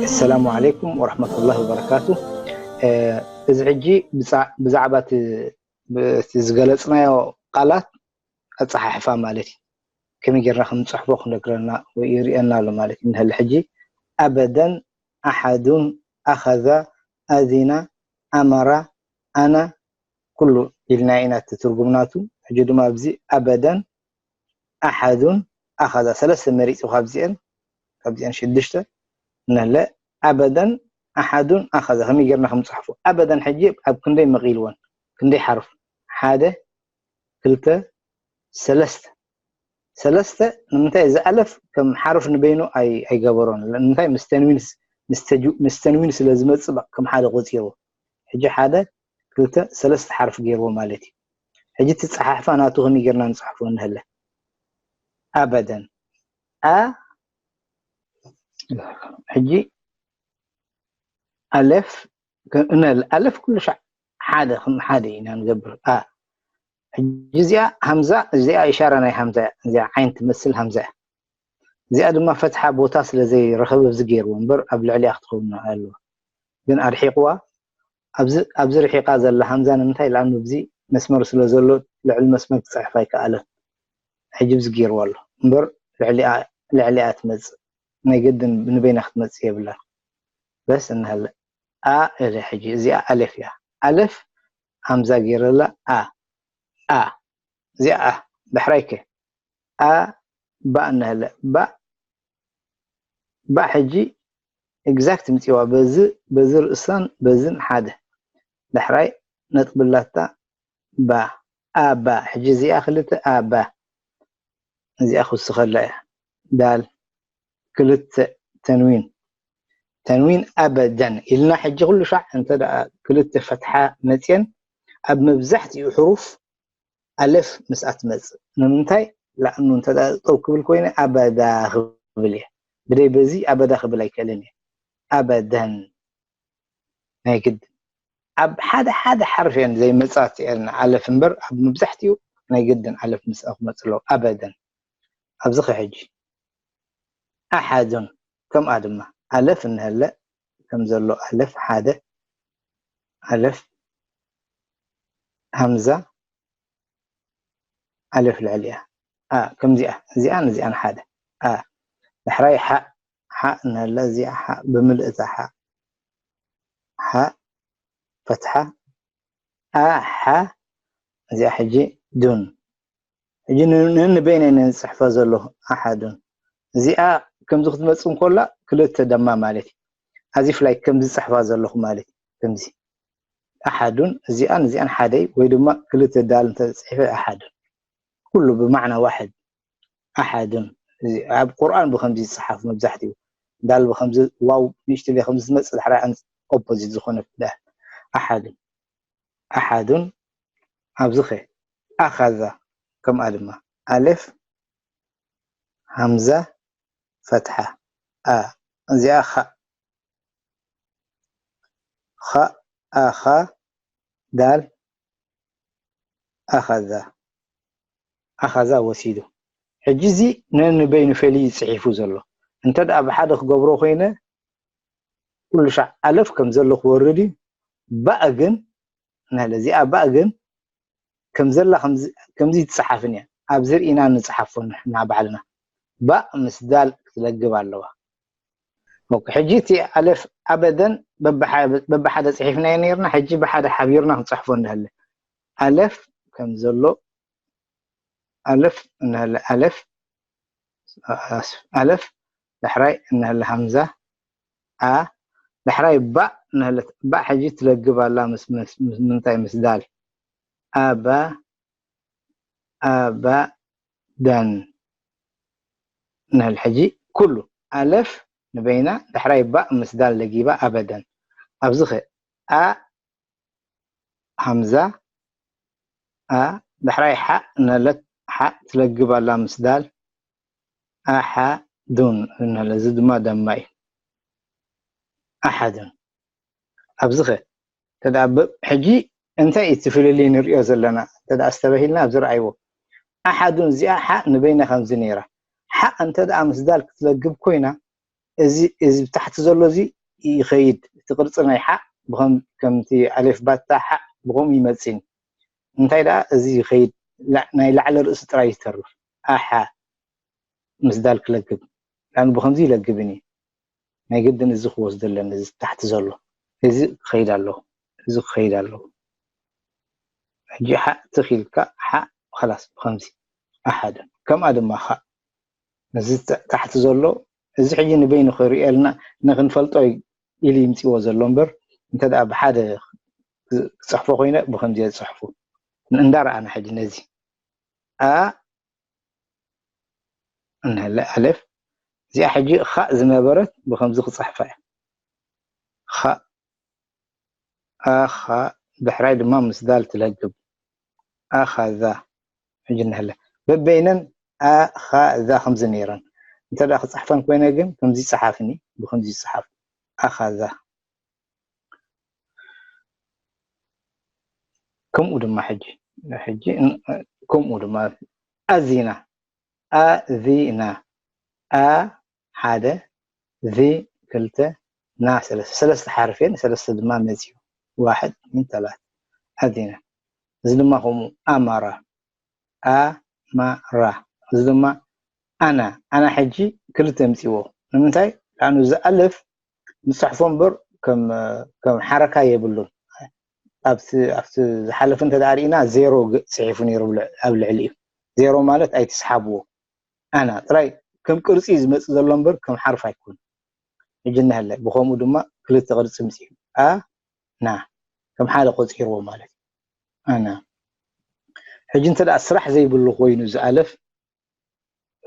السلام عليكم ورحمة الله وبركاته. እዚ ሕጂ ብዛዕባ ዝገለፅናዮ ቃላት ኣፀሓሕፋ ማለት እዩ። ከመይ ጌርና ከም ንፅሕፎ ክነግረና ወይ ይርእየና ኣሎ ማለት እዩ። ንህል ሕጂ ኣበደን፣ ኣሓዱን፣ ኣኸዛ፣ ኣዚና፣ ኣመራ፣ ኣና፣ ኩሉ ኢልና ኢና እቲ ትርጉም ናቱ። ሕጂ ድማ ኣብዚ ኣበደን፣ ኣሓዱን፣ ኣኸዛ ሰለስተ መሪፁ ካብዚአን ካብዚአን ሽዱሽተ ንህለ ኣበደን፣ ኣሓዱን፣ ኣኸዛ ከመይ ጌርና ከም ንፅሕፎ። ኣበደን ሕጂ ኣብ ክንደይ መቒልወን? ክንደይ ሓርፍ? ሓደ፣ ክልተ፣ ሰለስተ። ሰለስተ ንምንታይ እዚ ኣለፍ ከም ሓርፍ ንበይኑ ኣይገበሮን? ንምንታይ? ምስ ተንዊን ስለ ዝመፅእ ከም ሓደ ቆፂርዎ። ሕጂ ሓደ፣ ክልተ፣ ሰለስተ ሓርፍ ገይርዎ ማለት እዩ። ሕጂ እቲ ፀሓሕፋ ናቱ ከመይ ጌርና ንፅሕፎ እንህለ ኣበደን ኣ ሕጂ ኣለፍ ኣለፍ ኩሉ ሻዕ ሓደ ከም ሓደ ኢና ንገብር። ኣ ሕጂ እዚኣ ሃምዛ፣ እዚኣ ኢሻራ ናይ ሃምዛ እያ። እዚኣ ዓይን ትመስል ሃምዛ እያ። እዚኣ ድማ ፈትሓ ቦታ ስለ ዘይረኸበ ኣብዚ ገይርዎ እምበር ኣብ ልዕሊኣ ክትኸውን ኣለዋ። ግን ኣርሒቕዋ። ኣብዚ ርሒቓ ዘላ ሃምዛ ንምንታይ? ለኣኑ ኣብዚ መስመር ስለ ዘሎ ልዕሊ መስመር ክፅሕፍ ኣይከኣለን። ሕጂ ኣብዚ ገይርዋ ኣሎ እምበር ልዕሊኣ ትመፅእ ናይ ግድን ንበይና ክትመፅእ የብላን። በስ እንሀለ ኣ እለ ሕጂ እዚኣ ኣለፍ እያ። ኣለፍ ሃምዛ ገይረላ ኣ ኣ እዚኣ ኣ ዳሕራይ ከ ኣ ባ እንሀለ ባ ባ ሕጂ exact ምፅዋ በዚ በዚ ርእሳን በዝን ሓደ ዳሕራይ ነጥብላታ ባ ኣባ ሕጂ እዚኣ ክልተ ኣባ እዚኣ ክውስኸላ እያ። ዳል ክልተ ተንዊን ተንዊን ኣበደን ኢልና ሕጂ ኩሉ ሻዕ እንተ ደኣ ክልተ ፈትሓ መፅየን ኣብ መብዛሕትኡ ሕሩፍ ኣለፍ ምስኣ ትመፅእ። ንምንታይ? ላእኑ እንተ ደኣ ጠው ክብል ኮይነ ኣበዳ ክብል እየ። ብደይ በዚ ኣበዳ ክብል ኣይክእልን እየ። ኣበደን ናይ ግድን ኣብ ሓደ ሓደ ሓርፍ እየን ዘይመፃት እየን ኣለፍ እምበር ኣብ መብዛሕትኡ ናይ ግድን ኣለፍ ምስኣ ክመፅ ኣለዎ። ኣበደን ኣብዚ ከ ሕጂ ኣሓዱን ከምኣ ድማ ኣለፍ እንሀለ ከም ዘሎ ኣለፍ ሓደ ኣለፍ ሃምዛ ኣለፍ ልዕሊኣ ኣ ከምዚኣ እዚኣን እዚኣን ሓደ ኣ ዳሕራይ ሓእ ሓእ እንሀለ እዚኣ ሓእ ብምልእታ ሓእ ሓእ ፈትሓ ኣ ሓ እዚኣ ሕጂ ዱን ሕጂ ነንበይነይ ነንፅሕፋ ዘለኹ ኣሓዱን እዚኣ ከምዚ ክትመፅእ እንኮላ ክልተ ደማ ማለት እዩ። ኣዚፍ ላይክ ከምዚ ዝፅሕፋ ዘለኹ ማለት እዩ። ከምዚ ኣሓዱን እዚኣን እዚኣን ሓደይ ወይ ድማ ክልተ ዳል እንተፅሒፈ ኣሓዱን ኩሉ ብማዕና ዋሕድ ኣሓዱን ኣብ ቁርኣን ብከምዚ ዝፅሓፍ መብዛሕትኡ ዳል ብከምዚ ዋው ንእሽትለይ ከምዚ ዝመፅእ ድሕራ ኦፖዚት ዝኾነ ዳል ኣሓዱን ኣሓዱን ኣብዚኸ ኣኻዛ ከምኣ ድማ ኣሌፍ ሃምዛ ፈትሓ ኣ እዚኣ ኻእ ኻእ ኣኻ ዳል ኣኻዛ ኣኻዛ ወሲዱ ሕጂ እዚ ነንበይኑ ፈልዩ እዩ ፅሒፉ ዘሎ እንተ ደኣ ብሓደ ክገብሮ ኮይነ ኩሉ ሻዕ ኣለፍ ከም ዘሎ ክወርድ እዩ። ባእ ግን ናለ እዚኣ ባእ ግን ከም ዘላ ከምዚ ይትፅሓፍን እያ። ኣብዚ ርኢና ንፅሓፎ ንሕና ባዕልና። ባእ ምስ ዳል ክትለግብ ኣለዋ። ኦኬ፣ ሕጂ እቲ ኣለፍ ኣበደን በብሓደ ፅሒፍናዮ ነይርና፣ ሕጂ ብሓደ ሓቢርና ክንፅሕፎ እንዳሃለ ኣለፍ ከም ዘሎ ኣለፍ እናሃለ ኣለፍ ኣለፍ ዳሕራይ እናሃለ ሃምዛ ኣ ዳሕራይ ባእ እናሃለት ባእ ሕጂ ትለግብ ኣላ ምስ ምስ ምስ ምንታይ ምስ ዳል ኣባ ኣባ ዳን እናሃለ ሕጂ ኩሉ ኣለፍ ንበይና ዳሕራይ ባእ ምስ ዳል ለጊባ ኣበደን ኣብዚ ኸ ኣ ሃምዛ ኣ ዳሕራይ ሓእ እናለት ሓእ ትለግብ ኣላ ምስ ዳል ኣሓ ዱን እናለ እዚ ድማ ደማ እዩ ኣሓዱን ኣብዚ ኸ ተዳ ሕጂ እንታይ እዩ እቲ ፍልልይ ንሪኦ ዘለና እንተ ኣስተባሂልና ኣብዚ ረኣይዎ ኣሓዱን እዚኣ ሓ ንበይና ከምዚ ነይራ። ሓ እንተ ደኣ ምስ ዳል ክትለግብ ኮይና፣ እዚ፣ እዚ ብታሕቲ ዘሎ እዚ ይኸይድ። እቲ ቅርጺ ናይ ሓ ብኸም-፣ ከምቲ ኣሌፍ ባታ ሓ ብኸምኡ ይመጽእን። እንታይ ደኣ እዚ ይኸይድ፣ ላ-፣ ናይ ላዕሊ ርእሲ ጥራይ ይተርፍ። ኣሓ ምስ ዳል ክለግብ። ላን ብኸምዚ ይለግብን እዩ። ናይ ግድን እዚ ክወስዶ ኣለኒ፣ እዚ ታሕቲ ዘሎ። እዚ ክኸይድ ኣለዎ፣ እዚ ክኸይድ ኣለዎ። ሕጂ ሓ ትኽ ኢልካ፣ ሓ፣ ኸላስ፣ ብኸምዚ። ኣሓደ። ከምኣ ድማ ኻእ። ነዚ ታ-፣ ታሕቲ ዘሎ፣ እዚ ሕጂ ንበይኑ ክርእየልና፣ ንኽንፈልጦ ኢሉ ይምጽእዎ ዘሎ እምበር፣ እንተ ደኣ ብሓደ ክጽሕፎ ኮይነ፣ ብኸምዚ እየ ዝጽሕፎ። እንዳረኣና ሕጂ ነዚ። ኣ፣ እንሀለ፣ ኣሌፍ። እዚኣ ሕጂ ኻእ ዝነበረት ብኸምዚ ክጽሕፋ እየ። ኻእ፣ ኣኻ፣ ድሕራይ ድማ ምስ ዳል ትለግብ። ኣኻዛ። ሕጂ እንሀለ። በበይነን ኣኻዛ ከምዚ ነይረን። እንተ ደኣ ክጽሕፈን ኮይነ ግን ከምዚ ይጸሓፍኒ፣ ብኸምዚ ይጸሓፍ። ኣኻዛ። ከምኡ ድማ ሕጂ፣ ሕጂ ን-፣ ከምኡ ድማ ኣዚና፣ ኣዚና፣ ኣ ሓደ፣ ዚ ክልተ፣ ና ሰለስተ፣ ሰለስተ ሓርፍ እየን፣ ሰለስተ ድማ መጺኡ። ዋሕድ፣ እትኒን፣ ተላት። ኣዚና። እዚ ድማ ከምኡ ኣማራ፣ ኣማራ። እዚ ድማ ኣና፣ ኣና ሕጂ ክልተ ኣምጺዎ። ንምንታይ? ላኑ እዚ ኣልፍ ንጽሕፎ እምበር ከም፣ ከም ሓረካ የብሉን። ኣብቲ፣ ኣብቲ ዝሓለፈ እንተ ደኣ ርኢና ዜሮ ግ-፣ ጽሒፉ ነይሩ ኣብ ልዕ-፣ ኣብ ልዕሊኡ። ዜሮ ማለት ኣይትስሓብዎ። ኣና ጥራይ ከም ቅርጺ ዝመጽእ ዘሎ እምበር ከም ሓርፍ ኣይኮን። ሕጂ እናሃለ ብኸምኡ ድማ ክልተ ቅርጺ ኣምጺኡ። ኣ፣ ና። ከም ሓደ ቆጺርዎ ማለት እዩ። ኣና። ሕጂ እንተ ደኣ ስራሕ ዘይብሉ ኮይኑ እዚ ኣለፍ፣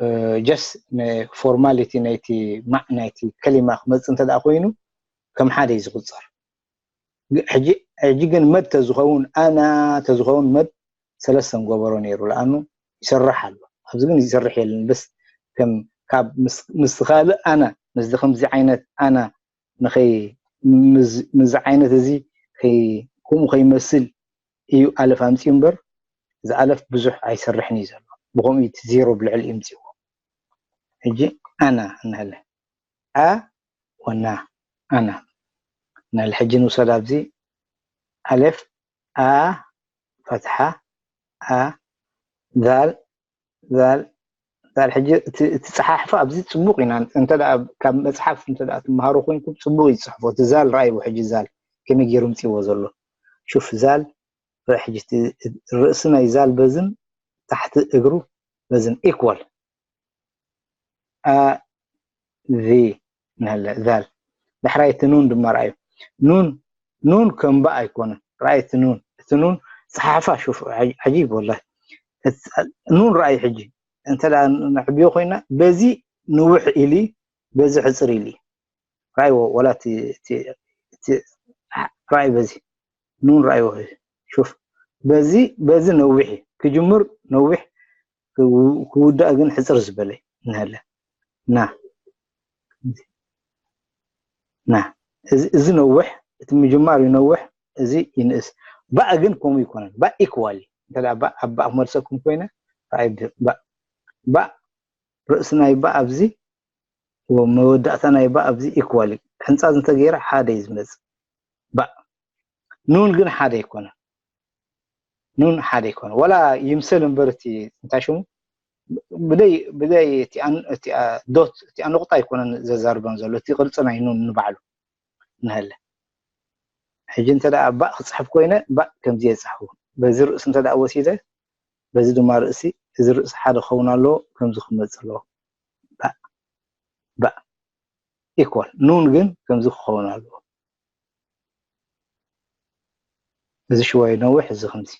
እ፣ ጀስት ንፎርማሊቲ ናይቲ ማዕ-፣ ናይቲ ከሊማ ክመጽእ እንተ ደኣ ኮይኑ ከም ሓደ እዩ ዝቑጸር። ግ-፣ ሕጂ፣ ሕጂ ግን መድ ተዝኸውን፣ ኣና ተዝኸውን መድ ሰለስተ ምገበሮ ነይሩ። ለኣኑ ይሰርሕ ኣሎ። ኣብዚ ግን ይሰርሕ የለን። በስ ከም ካብ ምስ፣ ምስ ካልእ ኣና፣ ምስዚ ከምዚ ዓይነት ኣና ንኸይ-፣ ምዝ-፣ ምዚ ዓይነት እዚ ከይ-፣ ከምኡ ከይመስል እዩ ኣለፍ ኣምጺኡ እምበር፣ እዚ ኣለፍ ብዙሕ ኣይሰርሕን እዩ ዘሎ። ብኸምኡ እቲ ዜሮ ብልዕሊ እዩ ኣምጺእዎ። ሕጂ ኣና እንሀለ። ኣ ወና፣ ኣና። እንሀለ። ሕጂ ንውሰድ ኣብዚ ኣሌፍ፣ ኣ፣ ፈትሓ፣ ኣ፣ ዛል፣ ዛል፣ ዛል። ሕጂ እቲ፣ እቲ ጸሓሕፋ ኣብዚ ጽቡቕ ኢና። እንተ ደኣ ካብ መጽሓፍ እንተ ደኣ ትመሃሩ ኮይንኩም ጽቡቕ እዩ ዝጽሕፎ። እቲ ዛል ረኣይዎ ሕጂ ዛል ከመይ ገይሩ ኣምጺእዎ ዘሎ። ሹፍ ዛል፣ ርእ ሕጂ እቲ ርእሲ ናይ ዛል በዝን ታሕቲ እግሩ በዝን ኢኳል። ኣ፣ ዚ፣ እንሀለ፣ ዛል። ዳሕራይ እቲ ኑን ድማ ረኣዩ። ኑን፣ ኑን ከም ባእ ኣይኮነን። ረኣይ እቲ ኑን። እቲ ኑን ጸሓሕፋ ሹፍ፣ ዓጅ-፣ ዓጂብ ወላሂ። እቲ ኑን ረኣዩ ሕጂ። እንተ ደኣ ነዕብዮ ኮይና፣ በዚ ንውሕ ኢሊ፣ በዚ ሕጽር ኢሊ። ረኣይዎ፣ ወላ እቲ፣ እቲ፣ እቲ፣ ረኣይ በዚ። ኑን ረኣይዎ። ሹፍ። በዚ፣ በዚ ነዊሕ እዩ። ክጅምር ነዊሕ፣ ክው-፣ ክውዳእ ግን ሕጽር ዝበለ እዩ። እንሀለ። ና። ና። እዚ፣ እዚ ነዊሕ፣ እቲ ምጅማር ይነውሕ፣ እዚ ይንእስ። ባእ ግን ከምኡ ይኮነን። ባእ ኢኳል እዩ። እንተ ደኣ ባእ፣ ኣብ ባእ ክመልሰኩም ኮይነ፣ ረኣይ ብ-፣ ባእ። ባእ፣ ርእሲ ናይ ባእ ኣብዚ፣ ወ-፣ መወዳእታ ናይ ባእ ኣብዚ ኢኳል እዩ። ሕንጻጽ እንተገይረ ሓደ እዩ ዝመጽእ። ባእ። ኑን ግን ሓደ ኣይኮነን። ኑን ሓደ ኣይኮነን። ወላ ይምሰል እምበር እቲ እንታይ ሽሙ ብደይ፣ ብደይ እቲ ኣን-፣ እቲ፣ ኣ፣ ዶት፣ እቲ ኣንቑጣ ኣይኮነን ዘዛርበን ዘሎ፣ እቲ ቅርጺ ናይ ኑን ንባዕሉ እንሀለ። ሕጂ እንተ ደኣ ባእ ክጽሕፍ ኮይነ፣ ባእ ከምዚ እየ ዝጽሕፎ። በዚ ርእሲ እንተ ደኣ ወሲደ፣ በዚ ድማ ርእሲ፣ እዚ ርእሲ ሓደ ክኸውን ኣለዎ፣ ከምዚ ክመጽእ ኣለዎ። ባእ፣ ባእ። ኢኳል። ኑን ግን ከምዚ ክኸውን ኣለዎ። እዚ ሽወይ ነዊሕ፣ እዚ ከምዚ።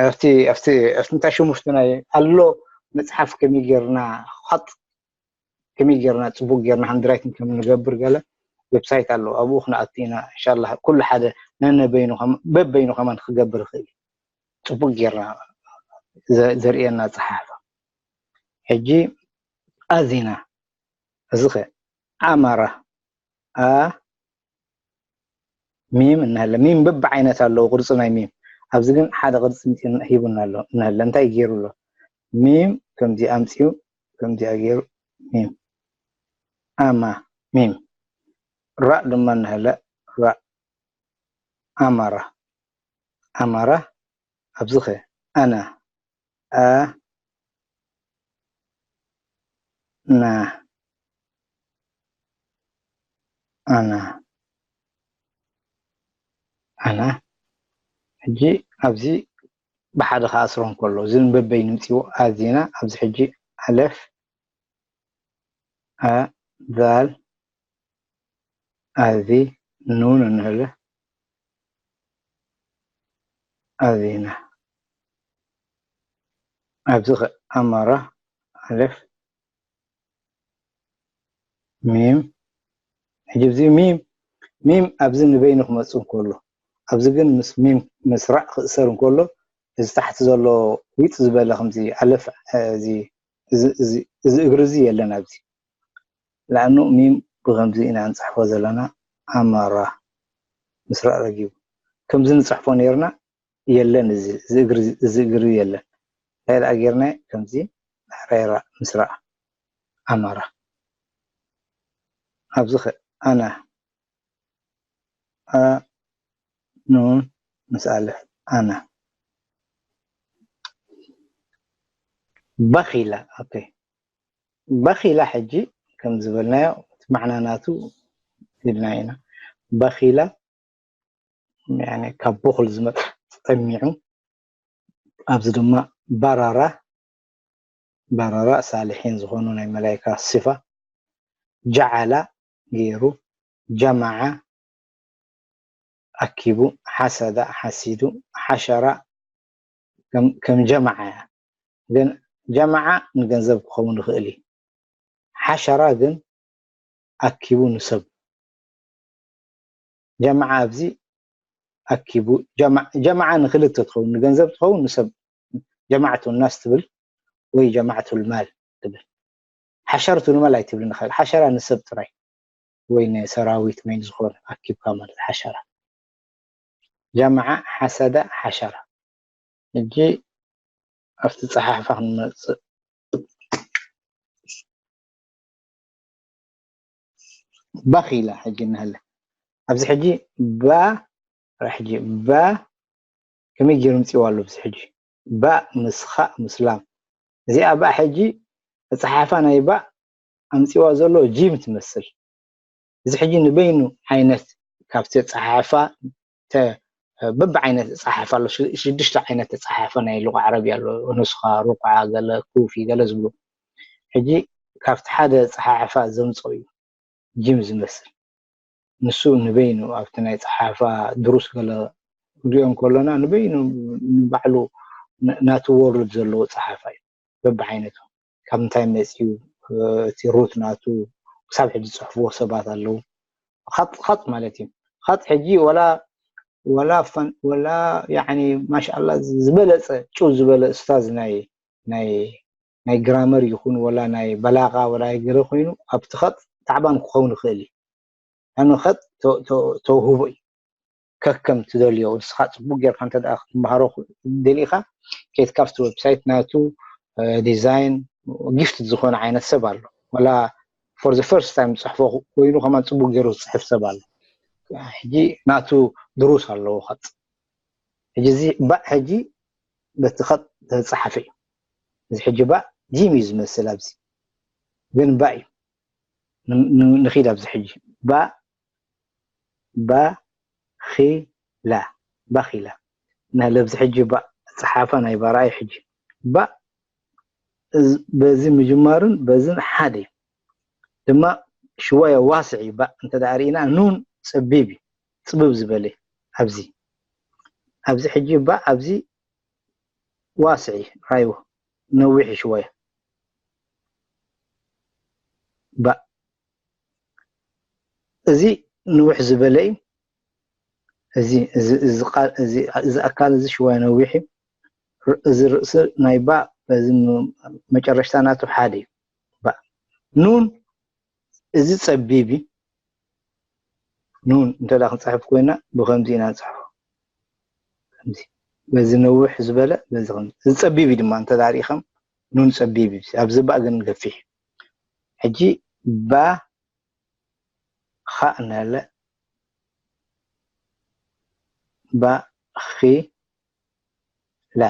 ኣብቲ፣ ኣብቲ፣ ኣብቲ እንታይ ሽሙ፣ ኣብቲ ናይ ኣሎ መጽሓፍ ከመይ ጌርና ኻጥ፣ ከመይ ጌርና ጽቡቅ ጌርና ሃንድራይቲንግ ከም ንገብር ገለ ዌብሳይት ኣሎ። ኣብኡ ክንኣቱ ኢና። ኢንሻላህ ኩሉ ሓደ ነነበይኑ ከማ-፣ በበይኑ ከማን ክገብር ይኽእል እዩ። ጽቡቅ ጌርና ዘ-፣ ዘርእየና ኣጸሓሕፋ። ሕጂ ኣዚና፣ እዚ ኸ ኣማራ፣ ኣ፣ ሚም እንሀለ። ሚም በብዓይነት ኣለዎ፣ ቅርጺ ናይ ሚም። ኣብዚ ግን ሓደ ቅርፂ ምፂኡ ሂቡና ኣሎ። እንሀለ እንታይ ገይሩ ኣሎ? ሚም ከምዚ ኣምፂኡ፣ ከምዚኣ ገይሩ፣ ሚም፣ ኣማ፣ ሚም። ራእ ድማ እንሀለ፣ ራእ፣ ኣማራ፣ ኣማራ። ኣብዚ ኸ ኣና፣ ኣ፣ ና፣ ኣና፣ ኣና። ሕጂ ኣብዚ ብሓደ ክኣስሮ እንከሎ፣ እዚ ንበበይኑ ምፂዎ ኣዚና፣ ኣብዚ ሕጂ ኣለፍ፣ ኣ፣ ዛል፣ ኣዚ፣ ኑን እንህለ፣ ኣዚና። ኣብዚ ኸ ኣማራ፣ ኣለፍ፣ ሚም። ሕጂ ኣብዚ ሚም፣ ሚም ኣብዚ ንበይኑ ክመጽእ እንከሎ፣ ኣብዚ ግን ምስ ሚም ምስራዕ ክእሰር እንከሎ፣ እዚ ታሕቲ ዘሎ ዊጥ ዝበለ ከምዚ ኣለፍ፣ እዚ፣ እዚ፣ እዚ፣ እዚ እግሪ እዚ የለን ኣብዚ። ለኣኑ ሚም ብኸምዚ ኢና ንጽሕፎ ዘለና፣ ኣማራ ምስራዕ ረጊቡ። ከምዚ ንጽሕፎ ነይርና፣ የለን እዚ፣ እዚ እግሪ፣ እዚ እግሪ የለን። እንታይ ደኣ ጌርና ከምዚ ዳሕራይ ራ ምስራዕ ኣማራ። ኣብዚ ኸ ኣና፣ ኣ፣ ኑን ምስ ኣለፍ፣ ኣና። በኺላ፣ ኦኬ። በኺላ ሕጂ ከም ዝበልናዮ እቲ ማዕና ናቱ ኢልና ኢና። በኺላ፣ ያኒ ካብ ቦኽል ዝመጽእ ጸሚዑ፣ ኣብዚ ድማ ባራራ፣ ባራራ ሳልሒን ዝኾኑ ናይ መላይካ ሲፋ፣ ጀዓላ ገይሩ፣ ጀማዓ ኣኪቡ፣ ሓሰዳ ሓሲዱ፣ ሓሸራ ከም፣ ከም ጀማዓ እያ። ግን ጀማዓ ንገንዘብ ክኸውን ይኽእል እዩ። ሓሸራ ግን ኣኪቡ ንሰብ። ጀማዓ ኣብዚ ኣኪቡ፣ ጀማ-፣ ጀማዓ ንክልተ ትኸውን፣ ንገንዘብ ትኸውን፣ ንሰብ፣ ጀማዓቱ ናስ ትብል ወይ ጀማዓቱል ማል ትብል። ሓሸርቱ ንማል ኣይትብልን ኢኻ። ሓሸራ ንሰብ ጥራይ ወይ ንሰራዊት ወይ ንዝኾነ ኣኪብካ ማለት ሓሸራ። ጀማዓ፣ ሓሰዳ፣ ሓሸራ። ሕጂ ኣብቲ ጸሓሕፋ ክንመጽእ። በኺላ ሕጂ እንሀለ። ኣብዚ ሕጂ ባ፣ ሕጂ ባ ከመይ ገይሩ ምጽእዋ ኣሎ ኣብዚ ሕጂ? ባ ምስ ኻእ ምስ ላም። እዚኣ ባ ሕጂ ኣጸሓሕፋ ናይ ባ ኣምጽእዋ ዘሎ ጂም ትመስል። እዚ ሕጂ ንበይኑ ዓይነት ካብቲ ኣጸሓሕፋ ተ-፣ በብዓይነት ኣጸሓሕፋ ኣሎ። ሽ-፣ ሽዱሽተ ዓይነት ኣጸሓሕፋ ናይ ሉቃ ዓረብያ ኣሎ። ኑስኻ፣ ሩቃ፣ ገለ ኩፊ፣ ገለ ዝብሉ። ሕጂ ካብቲ ሓደ ኣጸሓሕፋ ዘምጽኦ እዩ ጂም ዝመስል። ንሱ ንበይኑ ኣብቲ ናይ ጸሓሕፋ ድሩስ ገለ ክሪኦ እንከሎና ንበይኑ ንባዕሉ ን-፣ ናቱ ወርልድ ዘለዎ ጸሓሕፋ እዩ። በብዓይነቱ ካብ ምንታይ መጺኡ፣ እቲ ሩት ናቱ ክሳብ ሕጂ ዝጽሕፍዎ ሰባት ኣለዉ። ኻጥ፣ ኻጥ ማለት እዩ። ኻጥ ሕጂ ወላ፣ ወላ ፈን-፣ ወላ ያኒ ማሻኣላ ዝበለጸ ጭው ዝበለ ኡስታዝ ናይ፣ ናይ፣ ናይ ግራመር ይኹን ወላ ናይ በላጋ ወላ ገለ ኮይኑ ኣብቲ ኻጥ ታዕባን ክኸውን ይኽእል እዩ። ኣነ ኸጥ ተ-፣ ተ-፣ ተውህቦ እዩ። ከከም ትደልዮ ንስኻ ጽቡቅ ጌርካ እንተ ደኣ ክትመሃሮ ኽ-፣ ደሊኻ፣ ኬድካ ኣብቲ ዌብሳይት ናቱ፣ እ፣ ዲዛይን ጊፍት ዝኾነ ዓይነት ሰብ ኣሎ። ወላ for the first time ዝጽሕፎ ኮይኑ ከማን ጽቡቅ ገይሩ ዝጽሕፍ ሰብ ኣሎ። ሕጂ ናቱ ድሩስ ኣለዎ ኸጥ። ሕጂ እዚ ባእ ሕጂ በቲ ኸጥ ዝተጻሓፈ እዩ። እዚ ሕጂ ባእ ጂም እዩ ዝመስል ኣብዚ። ግን ባእ እዩ። ን-፣ ን-፣ ንኺድ ኣብዚ ሕጂ። ባእ፣ ባኺላ፣ ባኺላ። ናለ ኣብዚ ሕጂ ባእ ጸሓፋ ናይ ባራይ ሕጂ። ባእ፣ እዝ-፣ በዚ ምጅማርን በዝን ሓደ እዩ። ድማ ሽወያ ዋስዕ እዩ። ባእ እንተ ደኣ ርኢና ኑን ጸቢብ እዩ። ጽብብ ዝበለ ኣብዚ። ኣብዚ ሕጂ ባእ ኣብዚ ዋስዕ እዩ። ራይዎ ነዊሕ እዩ ሽወያ። ባእ። እዚ ንውሕ ዝበለ እዩ። እዚ፣ እዚ፣ እዚ ቃል፣ እዚ፣ እዚ ኣካል እዚ ሽወያ ነዊሕ እዩ። ር-፣ እዚ ርእሲ ናይ ባእ በዚ ም-፣ መጨረሽታ ናቱ ሓደ እዩ። ባእ። ኑን እዚ ጸቢብ እዩ። ኑን እንተ ደኣ ክንጽሕፍ ኮይና ብኸምዚ ኢና ንጽሕፎ። ከምዚ። በዚ ነውሕ ዝበለ፣ በዚ ከም-፣ እዚ ጸቢብ እዩ ድማ፣ እንተ ደኣ ርኢኸም፣ ኑን ጸቢብ እዩ። ኣብዚ ባእ ግን ገፊሕ። ሕጂ ባ ኻእ እናለ፣ ባ ኺ ላ፣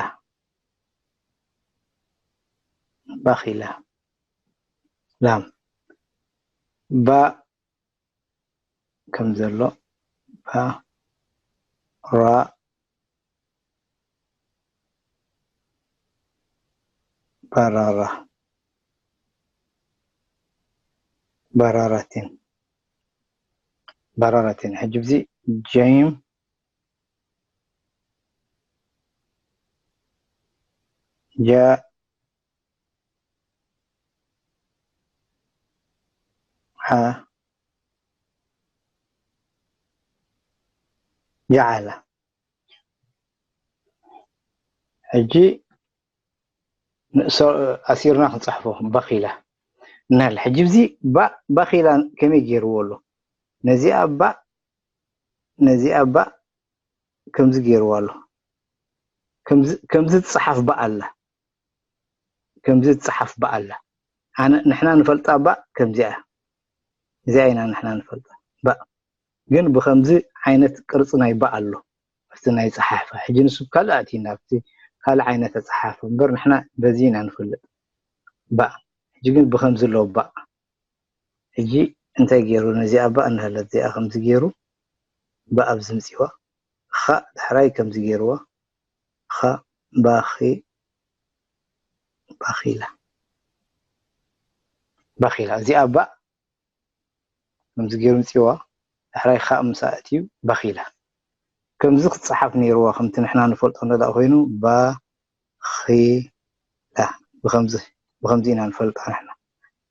ባኺላ፣ ላም፣ ባ ከም ዘሎ፣ ባ ራ፣ ባራራ፣ ባራራቲን፣ ባራራቲን። ሕጂ ብዚ ጀይም፣ ጃ፣ ሓ፣ ጃዓላ። ሕጂ ንእሶ-፣ ኣሲርና ክንጽሕፎ፣ በኺላ። እናለ። ሕጂ ብዚ ባእ፣ በኺላ ከመይ ገይርዎ ኣሎ? ነዚኣ ባእ፣ ነዚኣ ባእ ከምዚ ገይርዋ ኣሎ። ከምዚ፣ ከምዚ ትጽሓፍ ባእ ኣላ። ከምዚ ትጽሓፍ ባእ ኣላ። ኣነ፣ ንሕና ንፈልጣ ባእ ከምዚኣ እያ። እዚኣ ኢና ንሕና ንፈልጣ ባእ። ግን ብኸምዚ ዓይነት ቅርጺ ናይ ባእ ኣሎ። ኣብቲ ናይ ጸሓሕፋ። ሕጂ ንሱ ካልእ ኣእቲና፣ ኣብቲ ካልእ ዓይነት ኣጸሓሕፋ እምበር ንሕና በዚ ኢና ንፈልጥ። ባእ። ሕጂ ግን ብኸምዚ ኣሎ ባእ። ሕጂ እንታይ ገይሩ ነዚኣ ባእ እናሃለት እዚኣ ከምዚ ገይሩ ባእ ኣብዚ ምጽዋ። ኻእ ዳሕራይ ከምዚ ገይርዋ። ኻእ፣ ባኺ፣ ባኺላ። ባኺላ። እዚኣ ባእ ከምዚ ገይሩ ምጽዋ። ዳሕራይ ኻእ ምስ ኣእትዩ ባኺላ። ከምዚ ክጸሓፍ ነይርዋ፣ ከምቲ ንሕና ንፈልጦ እንተ ደኣ ኮይኑ፣ ባኺላ። ብኸምዚ፣ ብኸምዚ ኢና ንፈልጣ ንሕና።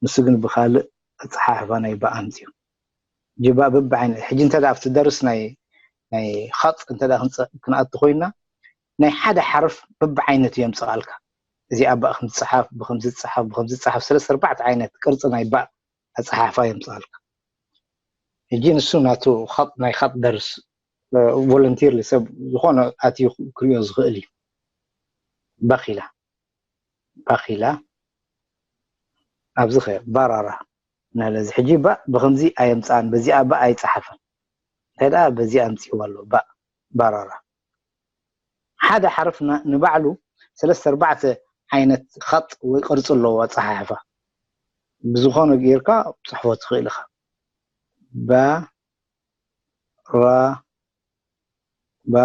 ንሱ ግን ብኻልእ ኣጸሓሕፋ ናይ ባእ ኣምጽኡ። ሕጂ ባእ በብዓይነ-፣ ሕጂ እንተ ደኣ ኣብቲ ደርስ ናይ፣ ናይ ኻጥ እንተ ደኣ ክንጸ-፣ ክንኣቱ ኮይና፣ ናይ ሓደ ሓርፍ በብዓይነቱ የምጽኣልካ። እዚኣ ባእ ከም ዝጸሓፍ፣ ብኸምዚ ዝጸሓፍ፣ ብኸምዚ ዝጸሓፍ፣ ሰለስተ ኣርባዕተ ዓይነት ቅርጺ ናይ ባእ ኣጸሓሕፋ የምጽኣልካ። ሕጂ ንሱ ናቱ ኻጥ፣ ናይ ኻጥ ደርስ፣ እ፣ ቮለንቲርሊ ሰብ ዝኾነ ኣትዩ ክርእዮ ዝኽእል እዩ። ባኺላ፣ ባኺላ፣ ኣብዚ ኸ ባራራ እናለ፣ እዚ ሕጂ ባእ ብኸምዚ ኣየምጽኣን፣ በዚኣ ባእ ኣይጸሓፈን። እንታይ ደኣ በዚኣ ኣምጺእዋ ኣሎ፣ ባእ፣ ባራራ። ሓደ ሓርፍ ና-፣ ንባዕሉ ሰለስተ ኣርባዕተ ዓይነት ኻጥ ወይ ቅርጺ ኣለዎ ኣጸሓሕፋ። ብዝኾነ ጌርካ ጽሕፎ ትኽእል ኢኻ። ባ፣ ራ፣ ባ፣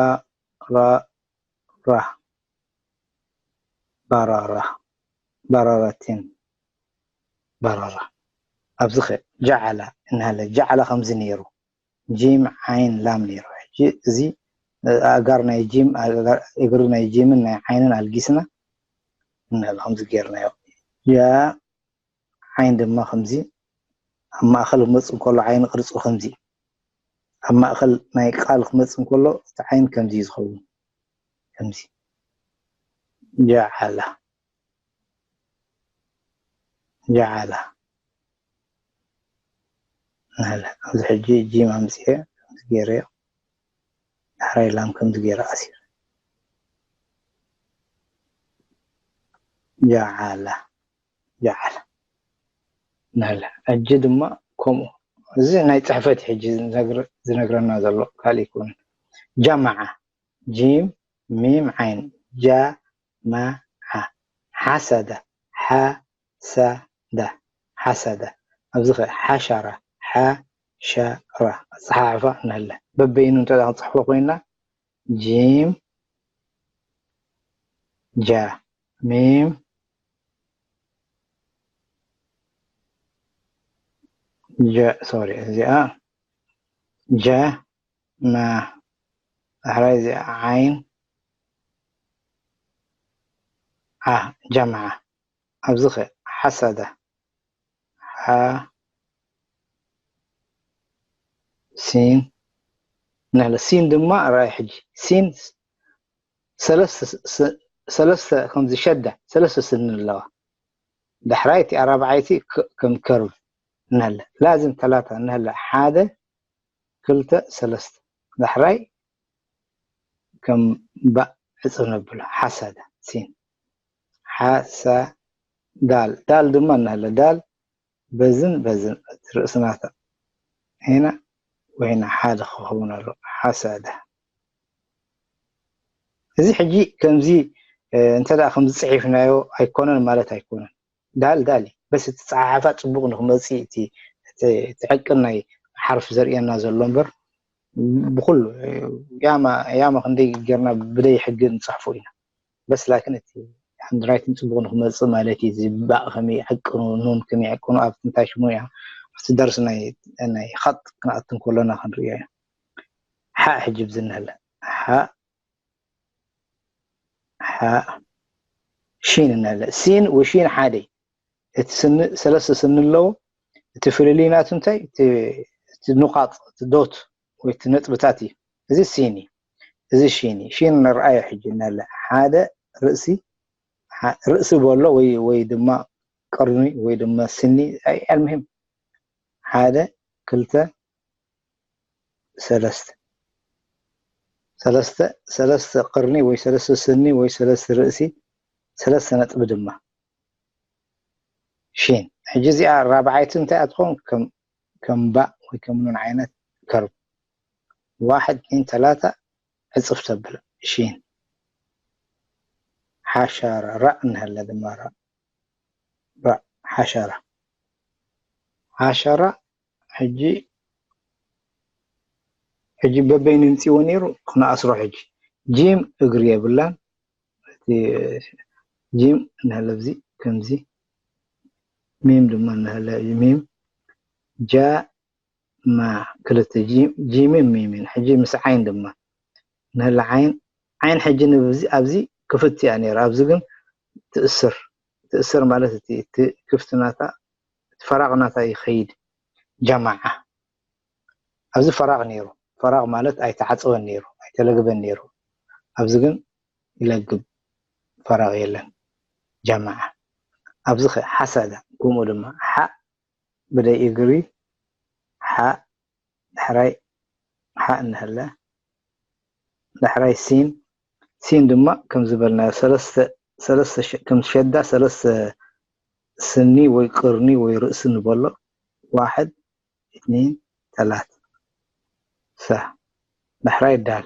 ራ፣ ራ። ባራራ። ባራራቲን። ባራራ። ኣብዚ ኸ ጃዓላ እናሃለ፣ ጃዓላ ከምዚ ነይሩ። ጂም፣ ዓይን፣ ላም ነይሩ። ሕጂ እዚ ኣእጋር ናይ ጂም፣ ኣእጋር፣ እግሪ ናይ ጂምን ናይ ዓይንን ኣልጊስና እናሃለ ከምዚ ጌርናዮ። ያ ዓይን ድማ ከምዚ ኣብ ማእኸል ክመጽእ እንከሎ ዓይኒ ቅርጹ ከምዚ፣ ኣብ ማእኸል ናይ ቃል ክመጽእ እንከሎ እቲ ዓይን ከምዚ እዩ ዝኸውን። ከምዚ። ጃዓላ። ጃዓላ። ናለ። ኣብዚ ሕጂ ጂም ኣምጽኤ ከምዚ ገይረዮ። ዳሕራይ ላም ከምዚ ገይረ ኣሲረ። ጃዓላ። ጃዓላ። ናለ። ሕጂ ድማ ከምኡ። እዚ ናይ ጽሕፈት እዩ ሕጂ ዝነግር-፣ ዝነግረና ዘሎ፣ ካልእ ኣይኮነን። ጃማዓ። ጂም፣ ሚም፣ ዓይን። ጃ፣ ማ፣ ዓ። ሓሰደ። ሓ፣ ሳ፣ ዳ። ሓሰደ። ኣብዚ ኸ ሓሻራ። ሓ፣ ሻ፣ ራ። ኣጸሓሕፋ እናለ። በበይኑ እንተ ደኣ ክንጽሕፎ ኮይንና፣ ጂም፣ ጃ፣ ሚም፣ ጀ፣ ሶሪ፣ እዚኣ ጀ፣ ማ፣ ዳሕራይ እዚኣ ዓይን፣ ዓ፣ ጀምዓ። ኣብዚ ኸ ሓሰደ። ሓ፣ ሲን፣ ነለ ሲን ድማ ራይ ሕጂ። ሲን ሰለስተ ስ-፣ ስ-፣ ሰለስተ ከምዚ ሸደ፣ ሰለስተ ስኒ ኣለዋ። ዳሕራይ እቲ ኣራብዓይቲ ክ-፣ ከም ከርቭ ነለ። ላዝም ተላታ ነለ። ሓደ፣ ክልተ፣ ሰለስተ። ዳሕራይ ከም ባእ ዕፅፍ ነብሎ። ሓሳዳ፣ ሲን። ሓሳ፣ ዳል። ዳል ድማ እናሃለ፣ ዳል በዝን በዝን፣ እቲ ርእሲ ናታ። ሄና ወይና ሓደ ክኸውን ኣሎ። ሓሳዳ። እዚ ሕጂ ከምዚ፣ እ፣ እንተ ደኣ ከምዚ ጽሒፍናዮ ኣይኮነን ማለት ኣይኮነን። ዳል ዳል እዩ። በስ እቲ ጸሓሓፋ ጽቡቕ ንኽመጽእ እቲ፣ እቲ፣ እቲ ዕቅን ናይ ሓርፍ ዘርእየና ዘሎ እምበር፣ ብኹሉ፣ እ፣ ያማ፣ ያማ ክንደይ ጌርና ብደይ ሕጊ ንጽሕፎ ኢና። በስ ላኪን እቲ ሃንድራይቲንግ ጽቡቕ ንኽመጽእ ማለት እዩ። እዚ ባእ ከመይ ይዕቅኑ፣ ኑን ከመይ ይዕቅኑ፣ ኣብ እንታይ ሽሙ እያ፣ ኣብቲ ደርሲ ናይ፣ ናይ ኸጥ ክንኣቱ እንከሎና ክንርእዮ ኢና። ሓእ ሕጂ ብዚ እንሀለ። ሓእ፣ ሓእ፣ ሺን እንሀለ። ሲን ወሺን ሓደ እዩ። እቲ ስኒ፣ ሰለስተ ስኒ ኣለዎ። እቲ ፍልልይ ናቱ እንታይ? እቲ፣ እቲ ኑቓጥ፣ እቲ ዶት ወይ እቲ ነጥብታት እዩ። እዚ ሲን እዩ። እዚ ሺን እዩ። ሺን ንርኣዮ ሕጂ እንሀለ። ሓደ ርእሲ፣ ሓ-፣ ርእሲ በሎ ወይ፣ ወይ ድማ ቅርኒ ወይ ድማ ስኒ፣ ኣይ፣ ኣልሙሂም ሓደ፣ ክልተ፣ ሰለስተ። ሰለስተ፣ ሰለስተ ቅርኒ ወይ ሰለስተ ስኒ ወይ ሰለስተ ርእሲ፣ ሰለስተ ነጥቢ ድማ። ሺን። ሕጂ እዚኣ ራብዓይቲ እንታይ እያ ትኸውን? ከም፣ ከም ባእ ወይ ከም ኑን ዓይነት ከርብ። ዋሕድ፣ እትኒን፣ ተላታ ዕጽፍ ተብል። ሺን። ሓሻራ፣ ራእ እንሀለ ድማ ራእ። ራእ፣ ሓሻራ። ሓሻራ፣ ሕጂ፣ ሕጂ በበይኑ ይምጽእዎ ነይሩ፣ ክንኣስሮ ሕጂ። ጂም እግሪ የብላን። እቲ ጂም እንሀለ ኣብዚ፣ ከምዚ። ሚም ድማ እንሀለ፣ ሚም። ጃ፣ ማ፣ ክልተ ጂ-፣ ጂምን ሚምን። ሕጂ ምስ ዓይን ድማ። እንሀለ ዓይን፣ ዓይን ሕጂ ንብዚ-፣ ኣብዚ ክፍት እያ ነይራ። ኣብዚ ግን ትእስር። ትእስር ማለት እቲ፣ እቲ ክፍቲ ናታ፣ እቲ ፈራቕ ናታ ይኸይድ። ጀማዓ። ኣብዚ ፈራቕ ነይሩ። ፈራቕ ማለት ኣይተዓጸወን ነይሩ፣ ኣይተለግበን ነይሩ። ኣብዚ ግን ይለግብ፣ ፈራቕ የለን። ጀማዓ። ኣብዚ ኸ ሓሳዳ፣ ከምኡ ድማ ሓእ ብደይ እግሪ፣ ሓእ፣ ዳሕራይ ሓእ እንሀለ፣ ዳሕራይ ሲን፣ ሲን ድማ ከም ዝበልናዮ ሰለስተ፣ ሰለስተ ሸ-፣ ከም ሸዳ ሰለስተ ስኒ ወይ ቅርኒ ወይ ርእሲ ንበሎ። ዋሕድ፣ እትኒን፣ ተላት፣ ሳ። ዳሕራይ ዳል።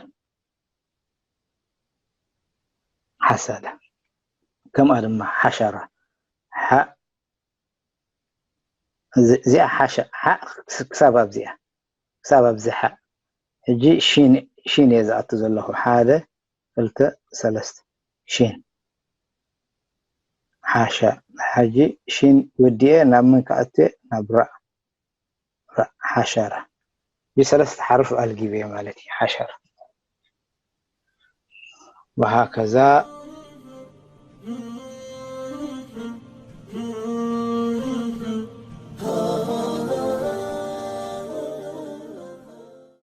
ሓሳዳ። ከምኣ ድማ ሓሻራ። ሓእ፣ እዚ-፣ እዚኣ ሓሻ-፣ ሓእ ክስ-፣ ክሳብ ኣብዚኣ። ክሳብ ኣብዚ ሓእ። ሕጂ ሺን፣ ሺን እየ ዝኣቱ ዘለኹ። ሓደ፣ ክልተ፣ ሰለስተ። ሺን። ሓሻ። ሕጂ ሺን ወዲኤ ናብ መን ክኣቱ እየ? ናብ ራእ። ራእ፣ ሓሻራ። ብሰለስተ ሓርፍ ኣልጊበ ማለት እዩ፣ ሓሻራ። ወሃከዛ